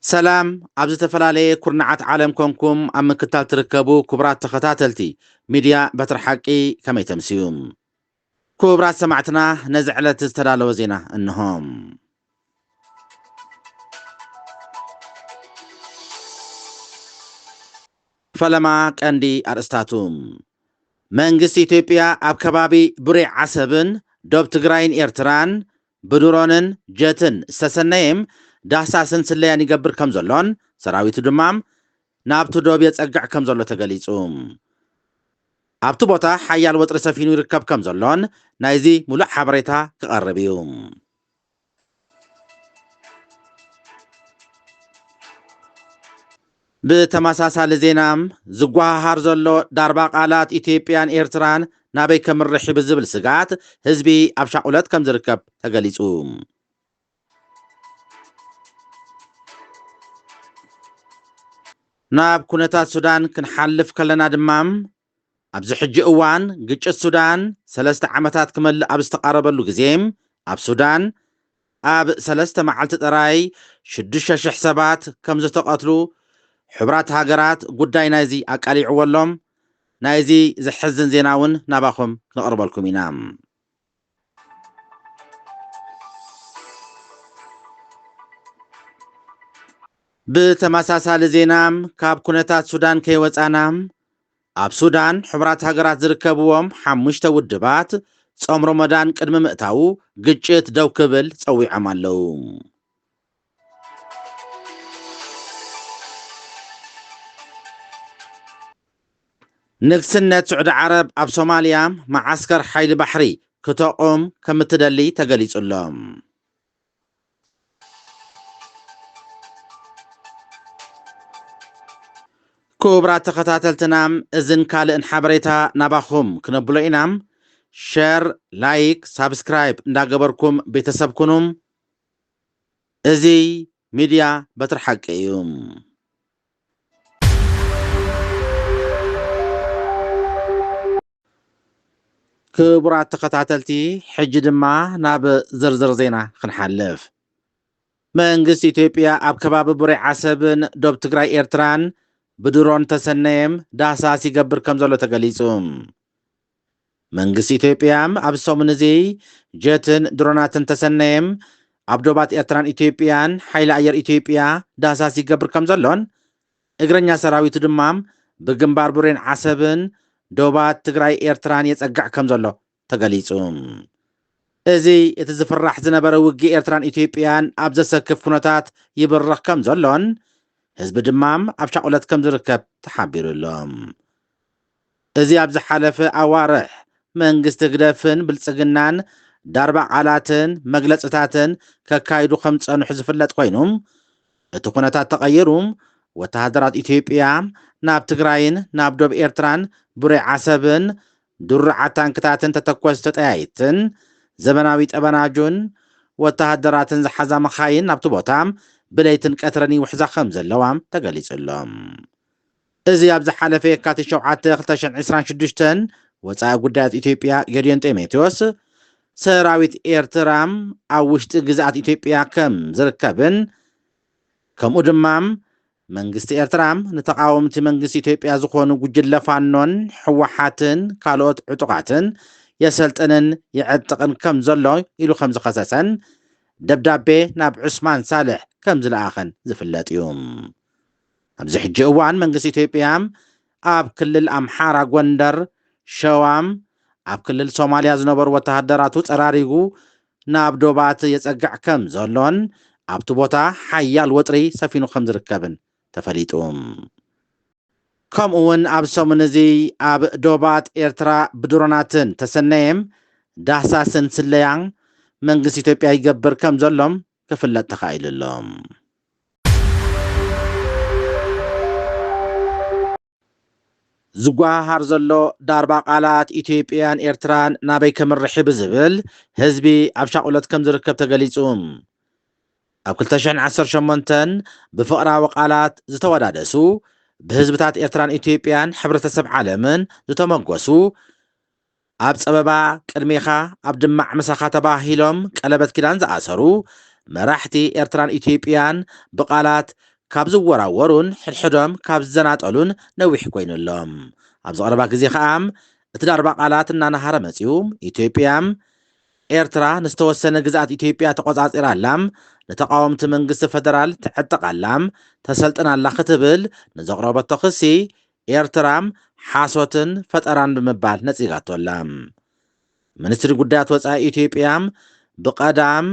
ሰላም፣ ኣብ ዝተፈላለየ ኩርናዓት ዓለም ኮንኩም ኣብ ምክታል ትርከቡ ክቡራት ተኸታተልቲ ሚድያ በትሪ ሓቂ፣ ከመይ ተምስዩ? ክቡራት ሰማዕትና፣ ነዚ ዕለት ዝተዳለወ ዜና እንሆ። ፈለማ ቀንዲ ኣርእስታቱ። መንግስቲ ኢትዮጵያ ኣብ ከባቢ ቡሬ ዓሰብን ዶብ ትግራይን ኤርትራን ብድሮንን ጀትን ዝተሰነየም ዳህሳስን ስለያን ይገብር ከም ዘሎን ሰራዊቱ ድማ ናብቲ ዶብ የጸግዕ ከም ዘሎ ተገሊጹ። ኣብቲ ቦታ ሓያል ወጥሪ ሰፊኑ ይርከብ ከም ዘሎን ናይዚ ሙሉእ ሓበሬታ ክቐርብ እዩ። ብተመሳሳሊ ዜና፣ ዝጓሃሃር ዘሎ ዳርባ ቃላት ኢትዮጵያን ኤርትራን ናበይ ከምርሕ ብዝብል ስግኣት ህዝቢ ኣብ ሻቑለት ከም ዝርከብ ተገሊጹ። ናብ ኩነታት ሱዳን ክንሓልፍ ከለና ድማ፣ ኣብዚ ሕጂ እዋን ግጭት ሱዳን ሰለስተ ዓመታት ክመልእ ኣብ ዝተቓረበሉ ግዜ፣ ኣብ ሱዳን ኣብ ሰለስተ መዓልቲ ጥራይ ሽዱሽተ ሽሕ ሰባት ከም ዝተቐትሉ ሕቡራት ሃገራት ጉዳይ ናይዚ ኣቃሊዕዎ ኣሎ። ናይዚ ዘሕዝን ዜና እውን ናባኹም ክነቕርበልኩም ኢና። ብተመሳሳሊ ዜና፣ ካብ ኩነታት ሱዳን ከይወጻና፣ ኣብ ሱዳን ሕቡራት ሃገራት ዝርከብዎም ሓሙሽተ ውድባት ጾም ሮመዳን ቅድሚ ምእታዉ ግጭት ደው ክብል ጸዊዖም ኣለዉ። ንግስነት ስዑዲ ዓረብ ኣብ ሶማልያ መዓስከር ሓይሊ ባሕሪ ክተቑም ከም እትደሊ ተገሊጹ ኣሎ። ክቡራት ተኸታተልትና፣ እዝን ካልእን ሓበሬታ ናባኹም ክነብሎ ኢና። ሸር፣ ላይክ፣ ሳብስክራይብ እንዳገበርኩም ቤተሰብ ኩኑ። እዚ ሚድያ በትሪ ሓቂ እዩ። ክቡራት ተኸታተልቲ፣ ሕጂ ድማ ናብ ዝርዝር ዜና ክንሓልፍ። መንግስቲ ኢትዮጵያ ኣብ ከባቢ ቡሬ ዓሰብን ዶብ ትግራይ ኤርትራን ብድሮን ተሰነየም ዳህሳስ ይገብር ከም ዘሎ ተገሊጹ። መንግስቲ ኢትዮጵያ ኣብ ሰሙን እዚ ጀትን ድሮናትን ተሰነየም ኣብ ዶባት ኤርትራን ኢትዮጵያን ሓይሊ ኣየር ኢትዮጵያ ዳህሳስ ይገብር ከም ዘሎን እግረኛ ሰራዊቱ ድማ ብግንባር ቡሬን ዓሰብን ዶባት ትግራይ ኤርትራን የጸግዕ ከም ዘሎ ተገሊጹ። እዚ እቲ ዝፍራሕ ዝነበረ ውግእ ኤርትራን ኢትዮጵያን ኣብ ዘሰክፍ ኩነታት ይብርኽ ከም ዘሎን ህዝቢ ድማ ኣብ ሻቑለት ከም ዝርከብ ተሓቢሩ ኣሎ። እዚ ኣብ ዝሓለፈ ኣዋርሕ መንግስቲ ህግደፍን ብልጽግናን ዳርባ ቃላትን መግለጽታትን ከካይዱ ከም ዝጸንሑ ዝፍለጥ ኮይኑ፣ እቲ ኩነታት ተቐይሩ፣ ወተሃደራት ኢትዮጵያ ናብ ትግራይን ናብ ዶብ ኤርትራን ቡሬ ዓሰብን ድሩዓት ታንክታትን ተተኮስቲ ተጠያይትን ዘመናዊ ጠበናጁን ወተሃደራትን ዝሓዛ መኻይን ናብቲ ቦታ ብለይትን ቀትርን ይውሕዛ ከም ዘለዋ ተገሊጹ ኣሎ። እዚ ኣብ ዝሓለፈ የካቲት ሸውዓተ ክልተ ሽሕን ዕስራን ሽዱሽተን ወጻኢ ጉዳያት ኢትዮጵያ ጌዲዮን ጢሞቴዎስ፣ ሰራዊት ኤርትራ ኣብ ውሽጢ ግዝኣት ኢትዮጵያ ከም ዝርከብን ከምኡ ድማ መንግስቲ ኤርትራ ንተቓወምቲ መንግስቲ ኢትዮጵያ ዝኾኑ ጉጅለ ፋኖን ህወሓትን ካልኦት ዕጡቓትን የሰልጥንን ይዕጥቕን ከም ዘሎ ኢሉ ከም ዝኸሰሰን ደብዳቤ ናብ ዑስማን ሳልሕ ከም ዝለኣኸን ዝፍለጥ እዩ። ኣብዚ ሕጂ እዋን መንግስቲ ኢትዮጵያ ኣብ ክልል ኣምሓራ፣ ጎንደር፣ ሸዋም ኣብ ክልል ሶማልያ ዝነበሩ ወተሃደራቱ ጸራሪጉ ናብ ዶባት የጸግዕ ከም ዘሎን ኣብቲ ቦታ ሓያል ወጥሪ ሰፊኑ ከም ዝርከብን ተፈሊጡ። ከምኡ እውን ኣብ ሰሙን እዚ ኣብ ዶባት ኤርትራ ብድሮናትን ተሰነየም ዳህሳስን ስለያን መንግስቲ ኢትዮጵያ ይገብር ከም ዘሎም ክፍለጥ ተኻኢሉ ኣሎ። ዝጓሃሃር ዘሎ ዳርባ ቃላት ኢትዮጵያን ኤርትራን ናበይ ከምርሕ ብዝብል ህዝቢ ኣብ ሻቑለት ከም ዝርከብ ተገሊጹ። ኣብ ክልተ ሽሕን ዓሰርተ ሸሞንተን ብፍቕራዊ ቃላት ዝተወዳደሱ ብህዝብታት ኤርትራን ኢትዮጵያን ሕብረተሰብ ዓለምን ዝተመጎሱ ኣብ ጸበባ ቅድሜኻ ኣብ ድማዕ ምሳኻ ተባሂሎም ቀለበት ኪዳን ዝኣሰሩ መራሕቲ ኤርትራን ኢትዮጵያን ብቃላት ካብ ዝወራወሩን ሕድሕዶም ካብ ዝዘናጠሉን ነዊሕ ኮይኑ ኣሎ። ኣብዚ ቀረባ ግዜ ከኣ እቲ ዳርባ ቃላት እናናሃረ መጺኡ። ኢትዮጵያ ኤርትራ ንዝተወሰነ ግዝኣት ኢትዮጵያ ተቆጻጺራ ኣላ፣ ንተቃወምቲ መንግስቲ ፈደራል ትዕጥቕ ኣላ፣ ተሰልጥን ኣላ ክትብል ንዘቕረበቶ ክሲ ኤርትራ ሓሶትን ፈጠራን ብምባል ነጺጋቶ ኣላ። ሚኒስትሪ ጉዳያት ወጻኢ ኢትዮጵያ ብቐዳም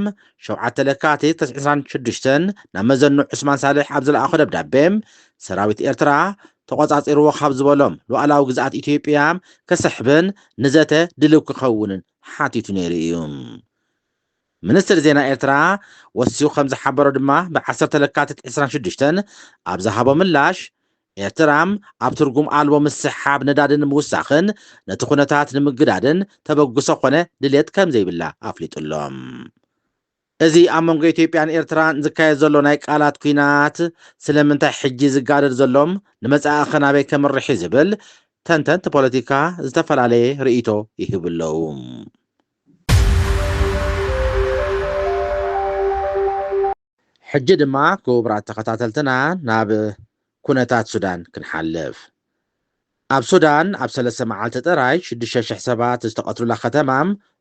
ሸውዓተ ለካቲት ዕስራን ሽዱሽተን ናብ መዘኑ ዑስማን ሳልሕ ኣብ ዝለኣኾ ደብዳቤ፣ ሰራዊት ኤርትራ ተቆጻጺርዎ ካብ ዝበሎም ሉዓላዊ ግዝኣት ኢትዮጵያ ክስሕብን ንዘተ ድልው ክኸውንን ሓቲቱ ነይሩ እዩ። ሚኒስትሪ ዜና ኤርትራ ወሲኹ ከም ዝሓበሮ ድማ፣ ብ ዓሰርተ ለካቲት ዕስራን ሽዱሽተን ኣብ ዝሃቦ ምላሽ፣ ኤርትራ ኣብ ትርጉም ኣልቦ ምስሓብ ነዳድን ምውሳኽን ነቲ ኩነታት ንምግዳድን ተበግሶ ኮነ ድሌት ከም ዘይብላ ኣፍሊጡ ኣሎ። እዚ ኣብ መንጎ ኢትዮጵያን ኤርትራን ዝካየድ ዘሎ ናይ ቃላት ኲናት ስለምንታይ ሕጂ ዝጋደድ ዘሎ፣ ንመጻኢ ከ ናበይ ከምርሕ እዩ ዝብል፣ ተንተንቲ ፖለቲካ ዝተፈላለየ ርእይቶ ይህቡ ኣለዉ። ሕጂ ድማ ክቡራት ተኸታተልትና ናብ ኩነታት ሱዳን ክንሓልፍ። ኣብ ሱዳን ኣብ ሰለስተ መዓልቲ ጥራይ ሽዱሽተ ሽሕ ሰባት ዝተቐትሉላ ከተማ፣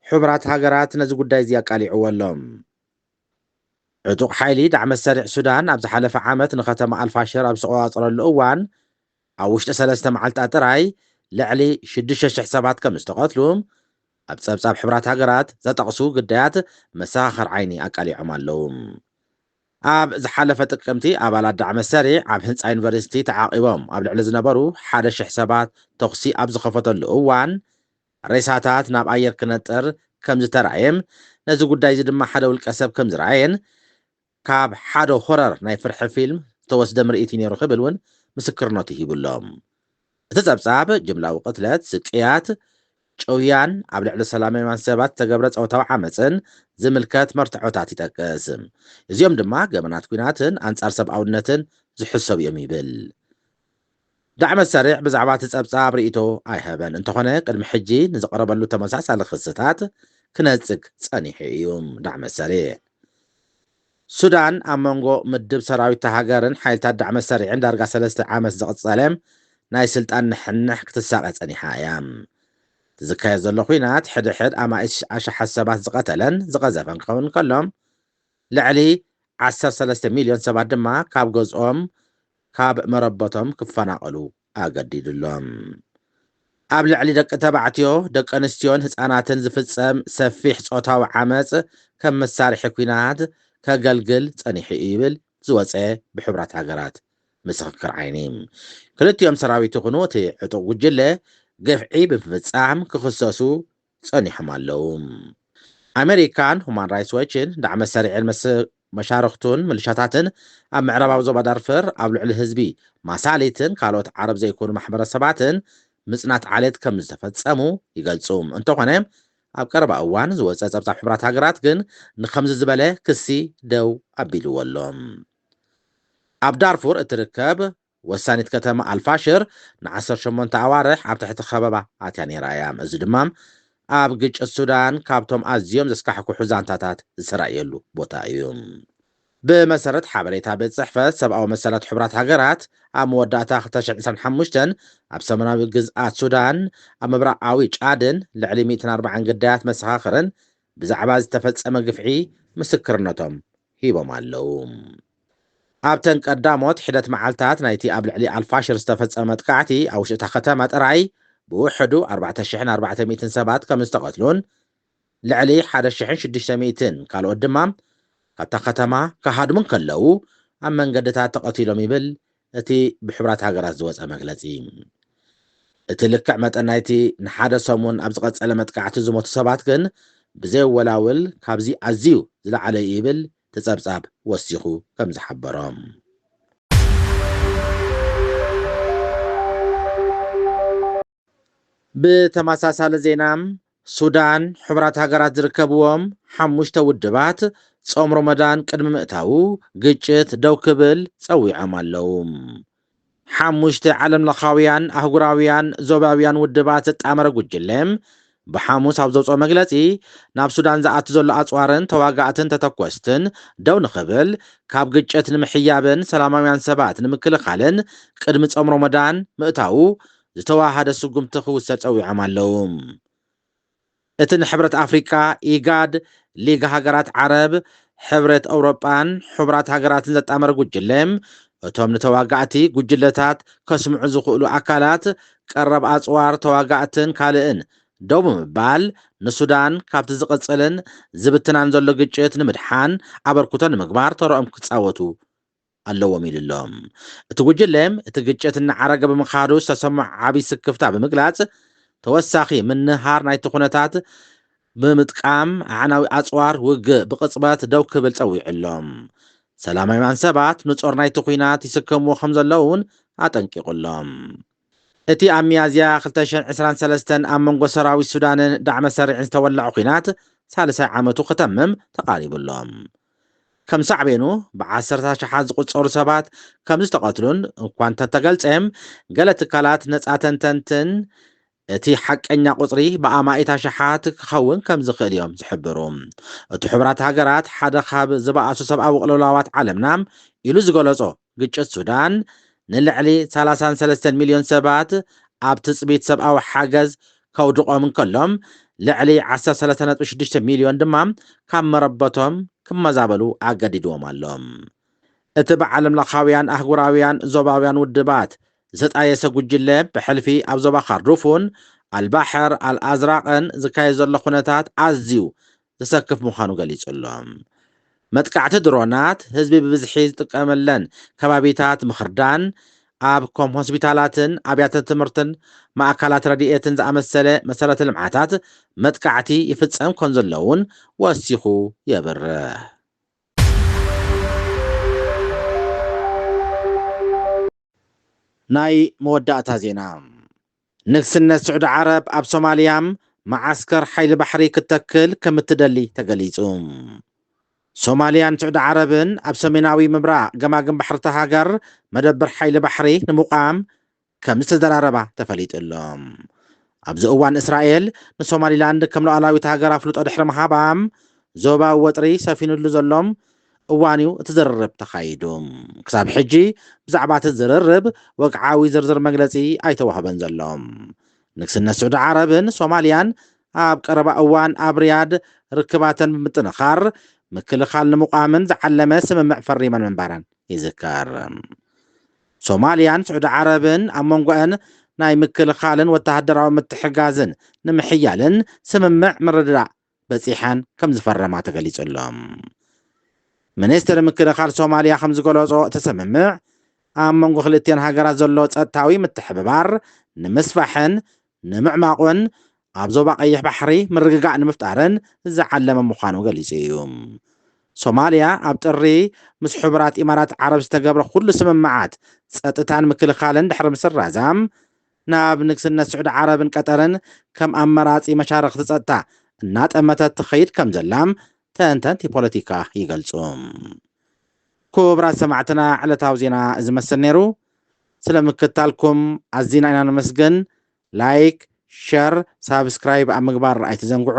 ሕቡራት ሃገራት ነዚ ጉዳይ እዚ ኣቃሊዕዎ ኣሎ። ዕጡቕ ሓይሊ ዳዕመ ሰሪዕ ሱዳን ኣብ ዝሓለፈ ዓመት ንከተማ ኣልፋሽር ኣብ ዝተቖጻጸረሉ እዋን፣ ኣብ ውሽጢ ሰለስተ መዓልታት ጥራይ ልዕሊ ሽዱሽተ ሽሕ ሰባት ከም ዝተቐትሉ ኣብ ጸብጻብ ሕቡራት ሃገራት ዘጠቕሱ ግዳያት መሰኻኽር ዓይኒ ኣቃሊዖም ኣለዉ። ኣብ ዝሓለፈ ጥቅምቲ፣ ኣባላት ዳዕመ ሰሪዕ ኣብ ህንጻ ዩኒቨርሲቲ ተዓቒቦም ኣብ ልዕሊ ዝነበሩ ሓደ ሽሕ ሰባት ተኹሲ ኣብ ዝኸፈተሉ እዋን፣ ሬሳታት ናብ ኣየር ክነጥር ከም ዝተራእየን፣ ነዚ ጉዳይ እዚ ድማ ሓደ ውልቀ ሰብ ከም ዝረኣየን፣ ካብ ሓደ ሆረር ናይ ፍርሒ ፊልም ዝተወስደ ምርኢት እዩ ነይሩ ክብል እውን ምስክርነቱ ሂቡ ኣሎ። እቲ ጸብጻብ፣ ጅምላዊ ቅትለት፣ ስቅያት፣ ጭውያን ኣብ ልዕሊ ሰላማውያን ሰባት ዝተገብረ ጾታዊ ዓመጽን ዝምልከት መርትዖታት ይጠቅስ። እዚኦም ድማ ገበናት ኲናትን ኣንጻር ሰብኣውነትን ዝሕሰቡ እዮም ይብል። ዳዕመ ሰሪዕ ብዛዕባ እቲ ጸብጻብ ርእይቶ ኣይሃበን። እንተኾነ፣ ቅድሚ ሕጂ ንዝቐረበሉ ተመሳሳሊ ክስታት ክነጽግ ጸኒሑ እዩ። ዳዕመ ሰሪዕ። ሱዳን ኣብ መንጎ ምድብ ሰራዊት እታ ሃገርን ሓይልታት ዳዕመ ሰሪዕን ዳርጋ ሰለስተ ዓመት ዝቐጸለ ናይ ስልጣን ንሕንሕ ክትሳቐ ጸኒሓ እያ። እቲ ዝካየድ ዘሎ ኲናት፣ ሕድሕድ ኣማኢት ኣሽሓት ሰባት ዝቐተለን ዝቐዘፈን ክኸውን ከሎ፣ ልዕሊ ዓሰርተ ሰለስተ ሚልዮን ሰባት ድማ ካብ ገዝኦም፣ ካብ መረበቶም ክፈናቐሉ ኣገዲዱ ኣሎ። ኣብ ልዕሊ ደቂ ተባዕትዮ፣ ደቂ ኣንስትዮን ህጻናትን ዝፍጸም ሰፊሕ ጾታዊ ዓመጽ ከም መሳርሒ ኲናት ከገልግል ጸኒሑ እዩ ይብል ዝወጸ ብሕቡራት ሃገራት ምስኽር ዓይኒ። ክልቲኦም ሰራዊት ይኹኑ እቲ ዕጡቕ ጉጅለ ግፍዒ ብምፍጻም ክኽሰሱ ጸኒሖም ኣለዉ። ኣሜሪካን ሁማን ራይትስ ዎችን ዳዕመ ሰሪዕን መስ-፣ መሻርኽቱን ምልሻታትን ኣብ ምዕራባዊ ዞባ ዳርፍር ኣብ ልዕሊ ህዝቢ ማሳሊትን ካልኦት ዓረብ ዘይኮኑ ማሕበረሰባትን ምጽናት ዓሌት ከም ዝተፈጸሙ ይገልጹ። እንተኾነ፣ ኣብ ቀረባ እዋን ዝወጸ ጸብጻብ ሕቡራት ሃገራት ግን ንኸምዚ ዝበለ ክሲ ደው ኣቢልዎ ኣሎ። ኣብ ዳርፉር እትርከብ ወሳኒት ከተማ ኣልፋሽር ንዓሰርተ ሸሞንተ ኣዋርሕ ኣብ ትሕቲ ከበባ ኣትያ ነይራ እያ። እዚ ድማ ኣብ ግጭት ሱዳን ካብቶም ኣዝዮም ዘስካሕክሑ ዛንታታት ዝተራእየሉ ቦታ እዩ። ብመሰረት ሓበሬታ ቤት ጽሕፈት ሰብኣዊ መሰላት ሕቡራት ሃገራት፣ ኣብ መወዳእታ ክልተ ሽሕን ዕስራን ሓሙሽተን ኣብ ሰሜናዊ ግዝኣት ሱዳን፣ ኣብ ምብራቓዊ ጫድን ልዕሊ ሚእትን ኣርባዓን ግዳያት መሰኻኽርን ብዛዕባ ዝተፈጸመ ግፍዒ ምስክርነቶም ሂቦም ኣለዉ። ኣብተን ቀዳሞት ሒደት መዓልታት ናይቲ ኣብ ልዕሊ ኣልፋሽር ዝተፈጸመ መጥቃዕቲ፣ ኣብ ውሽጢ እታ ከተማ ጥራይ ብውሕዱ ኣርባዕተ ሽሕን ኣርባዕተ ሚእትን ሰባት ከም ዝተቐትሉን፣ ልዕሊ ሓደ ሽሕን ሽዱሽተ ሚእትን ካልኦት ድማ ካብታ ከተማ ክሃድሙ እንከለዉ ኣብ መንገድታት ተቐቲሎም ይብል እቲ ብሕቡራት ሃገራት ዝወጸ መግለጺ። እቲ ልክዕ መጠን ናይቲ ንሓደ ሰሙን ኣብ ዝቐጸለ መጥቃዕቲ ዝሞቱ ሰባት ግን ብዘየወላውል ካብዚ ኣዝዩ ዝለዓለ እዩ ይብል እቲ ጸብጻብ ወሲኹ ከም ዝሓበሮ። ብተመሳሳሊ ዜና፣ ሱዳን፣ ሕቡራት ሃገራት ዝርከብዎም ሓሙሽተ ውድባት ጾም ሮመዳን ቅድሚ ምእታዉ ግጭት ደው ክብል ጸዊዖም ኣለዉ። ሓሙሽተ ዓለምለኻውያን፣ ኣህጉራውያን፣ ዞባውያን ውድባት ዘጣመረ ጉጅለ ብሓሙስ ኣብ ዘውፅኦ መግለፂ፣ ናብ ሱዳን ዝኣቱ ዘሎ ኣፅዋርን ተዋጋእትን ተተኮስትን ደው ንኽብል፣ ካብ ግጭት ንምሕያብን ሰላማውያን ሰባት ንምክልኻልን ቅድሚ ጾም ሮመዳን ምእታዉ ዝተዋሃደ ስጉምቲ ክውሰድ ጸዊዖም ኣለዉ። እቲ ንሕብረት ኣፍሪቃ፣ ኢጋድ፣ ሊግ ሃገራት ዓረብ፣ ሕብረት ኣውሮጳን ሕቡራት ሃገራትን ዘጣመረ ጉጅለ፣ እቶም ንተዋጋእቲ ጉጅለታት ከስምዑ ዝኽእሉ ኣካላት ቀረብ ኣጽዋር ተዋጋእትን ካልእን ደው ብምባል፣ ንሱዳን ካብቲ ዝቕጽልን ዝብትናን ዘሎ ግጭት ንምድሓን ኣበርክቶ ንምግባር ተረኦም ክጻወቱ ኣለዎም ኢሉ ኣሎ። እቲ ጉጅለ፣ እቲ ግጭት እናዓረገ ብምኻዱ ዝተሰምዖ ዓቢ ስክፍታ ብምግላጽ፣ ተወሳኺ ምንሃር ናይቲ ኩነታት ብምጥቃም፣ ኣዕናዊ ኣጽዋር ውግእ ብቕጽበት ደው ክብል ጸዊዑ ኣሎ። ሰላማውያን ሰባት ንጾር ናይቲ ኲናት ይስከምዎ ከም ዘለዉ እውን ኣጠንቂቑ ኣሎ። እቲ ኣብ ሚያዝያ ክልተ ሽሕን ዕስራን ሰለስተን ኣብ መንጎ ሰራዊት ሱዳንን ዳዕመ ሰሪዕን ዝተወልዐ ኲናት ሳልሳይ ዓመቱ ከተምም ተቓሪቡ ኣሎ። ከም ሳዕቤኑ፣ ብዓሰርተ ኣሽሓት ዝቑጸሩ ሰባት ከም ዝተቐትሉን እኳ እንተተገልጸ፣ ገለ ትካላት ነጻ ተንተንትን እቲ ሓቀኛ ቁጽሪ ብኣማኢት ኣሽሓት ክኸውን ከም ዝኽእል እዮም ዝሕብሩ። እቲ ሕቡራት ሃገራት ሓደ ካብ ዝበኣሱ ሰብኣዊ ቅልውላዋት ዓለምና ኢሉ ዝገለጾ ግጭት ሱዳን፣ ንልዕሊ ሰላሳን ሰለስተን ሚልዮን ሰባት ኣብ ትጽቢት ሰብኣዊ ሓገዝ ከውድቖም እንከሎም፣ ልዕሊ ዓሰርተ ሰለስተ ነጥቢ ሽዱሽተ ሚልዮን ድማ ካብ መረበቶም ክመዛበሉ ኣገዲድዎም ኣሎ። እቲ ብዓለም ለኻውያን፣ ኣህጉራውያን፣ ዞባውያን ውድባት ዝተጣየሰ ጉጅለ፣ ብሕልፊ ኣብ ዞባ ካርዱፉን ኣልባሕር ኣልኣዝራቕን ዝካየድ ዘሎ ኩነታት ኣዝዩ ዘሰክፍ ምዃኑ ገሊጹ ኣሎ። መጥቃዕቲ ድሮናት፣ ህዝቢ ብብዝሒ ዝጥቀመለን ከባቢታት ምኽርዳን፣ ኣብ ከም ሆስፒታላትን ኣብያተ ትምህርትን ማእከላት ረድኤትን ዝኣመሰለ መሰረተ ልምዓታት መጥቃዕቲ ይፍጸም ከም ዘሎ እውን ወሲኹ የብርህ። ናይ መወዳእታ ዜና። ንግስነት ስዑዲ ዓረብ ኣብ ሶማልያ መዓስከር ሓይሊ ባሕሪ ክትተክል ከም እትደሊ ተገሊጹ። ሶማልያን ስዑዲ ዓረብን ኣብ ሰሜናዊ ምብራቕ ገማግም ባሕሪ እታ ሃገር መደበር ሓይሊ ባሕሪ ንምቋም ከም ዝተዘራረባ ተፈሊጡ ኣሎ። ኣብዚ እዋን እስራኤል ንሶማሊላንድ ከም ሉዓላዊት ሃገር ኣፍልጦ ድሕሪ ምሃባ፣ ዞባዊ ወጥሪ ሰፊኑሉ ዘሎ እዋን እዩ እቲ ዝርርብ ተኻይዱ። ክሳብ ሕጂ ብዛዕባ እቲ ዝርርብ ወግዓዊ ዝርዝር መግለጺ ኣይተዋህበን ዘሎ። ንግስነት ስዑዲ ዓረብን ሶማልያን ኣብ ቀረባ እዋን ኣብ ሪያድ ርክባተን ብምጥንኻር ምክልኻል ንምቋምን ዝዓለመ ስምምዕ ፈሪመን ምንባረን ይዝከር። ሶማልያን ስዑዲ ዓረብን ኣብ መንጎአን ናይ ምክልኻልን ወተሃደራዊ ምትሕጋዝን ንምሕያልን ስምምዕ ምርድዳእ በጺሐን ከም ዝፈረማ ተገሊጹ ኣሎ። ሚኒስትሪ ምክልኻል ሶማልያ ከም ዝገለጾ፣ እቲ ስምምዕ ኣብ መንጎ ክልቲአን ሃገራት ዘሎ ጸጥታዊ ምትሕብባር ንምስፋሕን ንምዕማቑን ኣብ ዞባ ቀይሕ ባሕሪ ምርግጋእ ንምፍጣርን ዝዓለመ ምዃኑ ገሊጹ እዩ። ሶማልያ ኣብ ጥሪ ምስ ሕቡራት ኢማራት ዓረብ ዝተገብረ ኩሉ ስምምዓት ጸጥታን ምክልኻልን ድሕሪ ምስራዛ፣ ናብ ንግስነት ስዑዲ ዓረብን ቀጠርን ከም ኣመራጺ መሻርኽቲ ጸጥታ እናጠመተት ትኸይድ ከም ዘላ ተንተንቲ ፖለቲካ ይገልጹ። ክቡራት ሰማዕትና፣ ዕለታዊ ዜና እዚ መስል ነይሩ። ስለ ምክታልኩም ኣዚና ኢና ነመስግን። ላይክ፣ ሸር፣ ሳብስክራይብ ኣብ ምግባር ኣይትዘንግዑ።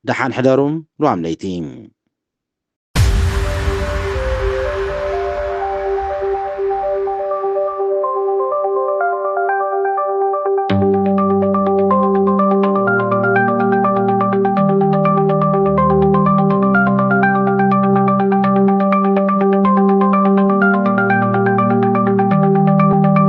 ደሓን ሕደሩ። ልዋም ለይቲ።